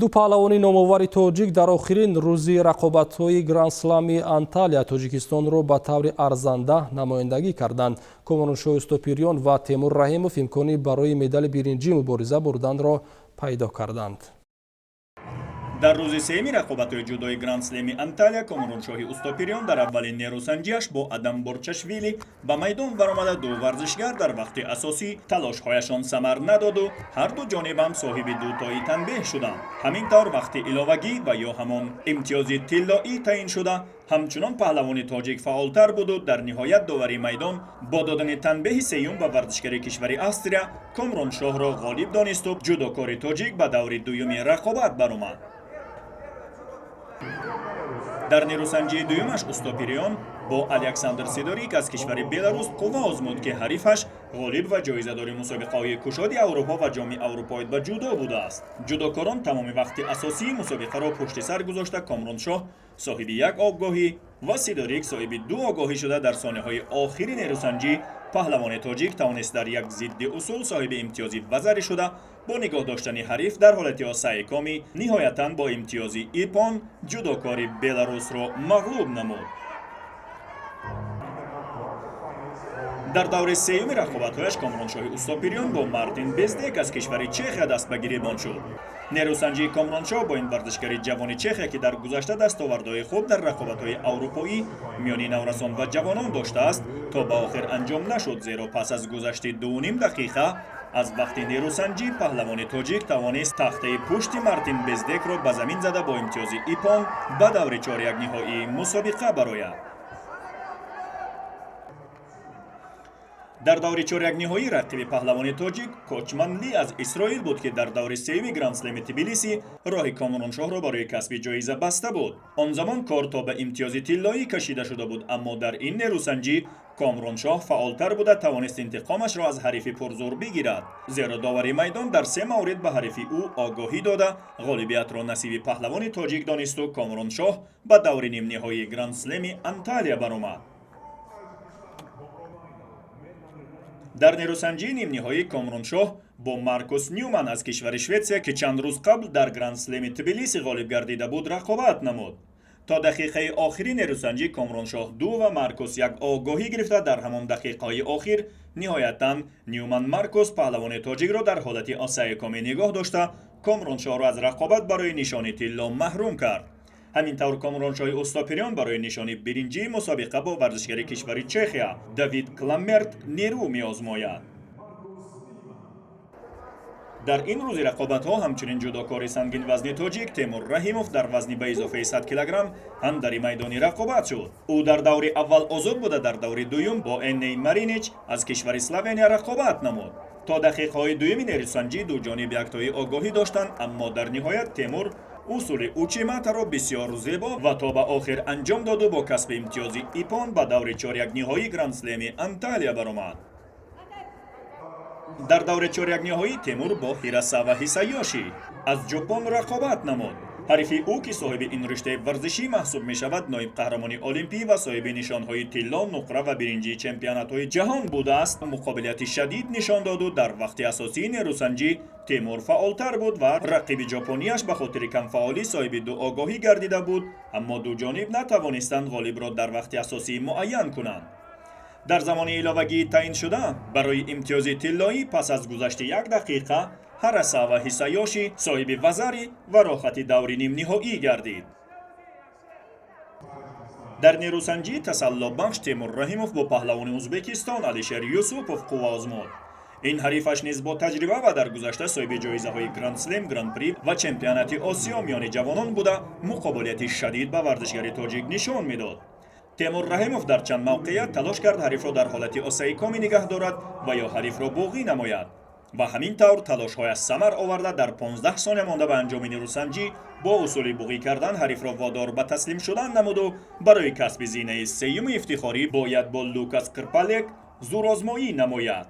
Ду паҳлавони номовари тоҷик дар охирин рӯзи рақобатҳои Грандслами Анталия Тоҷикистонро ба таври арзанда намояндагӣ карданд. Комроншоҳ Устопирён ва Темур Раҳимов имкони барои медали биринҷӣ мубориза бурданро пайдо карданд. Дар рӯзи сеюми рақобатҳои ҷудои Грандслеми Анталия Комроншоҳи Устопирён дар аввалин нерӯсанҷиаш бо Адам Борчашвили ба майдон баромада, ду варзишгар дар вақти асосӣ талошҳояшон самар надоду ҳарду ҷонибам соҳиби дутои танбеҳ шуданд. Ҳамин тавр, вақти иловагӣ ва ё ҳамон имтиёзи тиллоӣ таъин шуда, ҳамчунон паҳлавони тоҷик фаъолтар буду дар ниҳоят довари майдон бо додани танбеҳи сеюм ба варзишгари кишвари Австрия Комроншоҳро ғолиб донисту ҷудокори тоҷик ба даври дуюми рақобат баромад. Дар нерӯсанҷии дуюмаш Устопириён бо Александр Сидорик аз кишвари Беларус қувва озмуд, ки ҳарифаш ғолиб ва ҷоизадори мусобиқаҳои кушоди Аврупо ва Ҷоми Аврупо оид ба ҷудо будааст. Ҷудокорон тамоми вақти асосии мусобиқаро пушти сар гузошта, Комроншоҳ соҳиби як огоҳӣ ва Сидорик соҳиби ду огоҳӣ шуда, дар сониҳои охири нерӯсанҷӣ паҳлавони тоҷик тавонист дар як зидди усул соҳиби имтиёзи вазарӣ шуда, бо нигоҳ доштани ҳариф дар ҳолати осайкомӣ ниҳоятан бо имтиёзи иппон ҷудокори беларусро мағлуб намуд. Дар даври сеюми рақобатҳояш Комроншоҳи Устопирён бо Мартин Бездек аз кишвари Чехия даст ба гиребон шуд. Нерӯсанҷии Комроншоҳ бо ин варзишгари ҷавони Чехия, ки дар гузашта дастовардҳои хуб дар рақобатҳои аврупоӣ миёни наврасон ва ҷавонон доштааст, то ба охир анҷом нашуд, зеро пас аз гузашти 2,5 дақиқа аз вақти нерӯсанҷӣ паҳлавони тоҷик тавонист тахтаи пушти Мартин Бездекро ба замин зада, бо имтиёзи иппон ба даври чорякниҳоии мусобиқа барояд. Дар даври чорякниҳоӣ рақиби паҳлавони тоҷик Кочман Ли аз Исроил буд, ки дар даври сеюми Грандслеми Тбилиси роҳи Комроншоҳро барои касби ҷоиза баста буд. Он замон кор то ба имтиёзи тиллоӣ кашида шуда буд, аммо дар ин нерӯсанҷӣ Комроншоҳ фаъолтар буда, тавонист интиқомашро аз ҳарифи пурзур бигирад, зеро довари майдон дар се маврид ба ҳарифи ӯ огоҳӣ дода, ғолибиятро насиби паҳлавони тоҷик донисту Комроншоҳ ба даври нимниҳоии Грандслеми Анталия баромад. Дар нерӯсанҷии нимниҳоӣ Комроншоҳ бо Маркус Нюман аз кишвари Шветсия, ки чанд рӯз қабл дар Грандслеми Тбилиси ғолиб гардида буд, рақобат намуд. То дақиқаи охири нерӯсанҷӣ Комроншоҳ ду ва Маркус як огоҳӣ гирифта, дар ҳамон дақиқаҳои охир ниҳоятан Нюман Маркус паҳлавони тоҷикро дар ҳолати осайкомӣ нигоҳ дошта, Комроншоҳро аз рақобат барои нишони тилло маҳрум кард. Ҳамин тавр, Комроншоҳи Устопирён барои нишони биринҷии мусобиқа бо варзишгари кишвари Чехия Давид Кламерт нерӯ меозмояд. Дар ин рӯзи рақобатҳо ҳамчунин ҷудокори сангинвазни тоҷик Темур Раҳимов дар вазни ба изофаи 100 килограмм ҳам дари майдони рақобат шуд. Ӯ дар даври аввал озод буда, дар даври дуюм бо Энней Маринич аз кишвари Словения рақобат намуд. То дақиқаҳои дуюми нерӯсанҷӣ ду ҷониб яктои огоҳӣ доштанд, аммо дар ниҳоят Темур усули учиматаро бисёр зебо ва то ба охир анҷом доду бо касби имтиёзи иппон ба даври чорякниҳоии Грандслеми Анталия баромад. Дар даври чорякниҳоӣ Темур бо Ҳирасава Ҳисаёши аз Ҷопон рақобат намуд. Ҳарифи ӯ, ки соҳиби ин риштаи варзишӣ маҳсуб мешавад, ноиб қаҳрамони олимпӣ ва соҳиби нишонҳои тилло, нуқра ва биринҷии чемпионатҳои ҷаҳон будааст, муқобилияти шадид нишон доду дар вақти асосии нерӯсанҷӣ Темур фаъолтар буд ва рақиби ҷопонияш ба хотири камфаъолӣ соҳиби ду огоҳӣ гардида буд, аммо ду ҷониб натавонистанд ғолибро дар вақти асосӣ муайян кунанд. Дар замони иловагии таъиншуда барои имтиёзи тиллоӣ пас аз гузашти як дақиқа Ҳарасава Ҳисаёши соҳиби вазари ва роҳхати даври нимниҳоӣ гардид. Дар нерӯсанҷии тасаллобахш Темур Раҳимов бо паҳлавони Ӯзбекистон Алишер Юсупов қувва озмуд. Ин ҳарифаш низ бо таҷриба ва дар гузашта соҳиби ҷоизаҳои Грандслем, Гран-при ва чемпионати Осиё миёни ҷавонон буда, муқобилияти шадид ба варзишгари тоҷик нишон медод. Темур Раҳимов дар чанд мавқеият талош кард ҳарифро дар ҳолати осайкомӣ нигаҳ дорад ва ё ҳарифро боғӣ намояд ва ҳамин тавр талошҳояш самар оварда, дар 15 сония монда ба анҷоми нерӯсанҷӣ бо усули буғӣ кардан ҳарифро водор ба таслим шудан намуду барои касби зинаи сеюми ифтихорӣ бояд бо Лукас Крпалек зӯрозмоӣ намояд.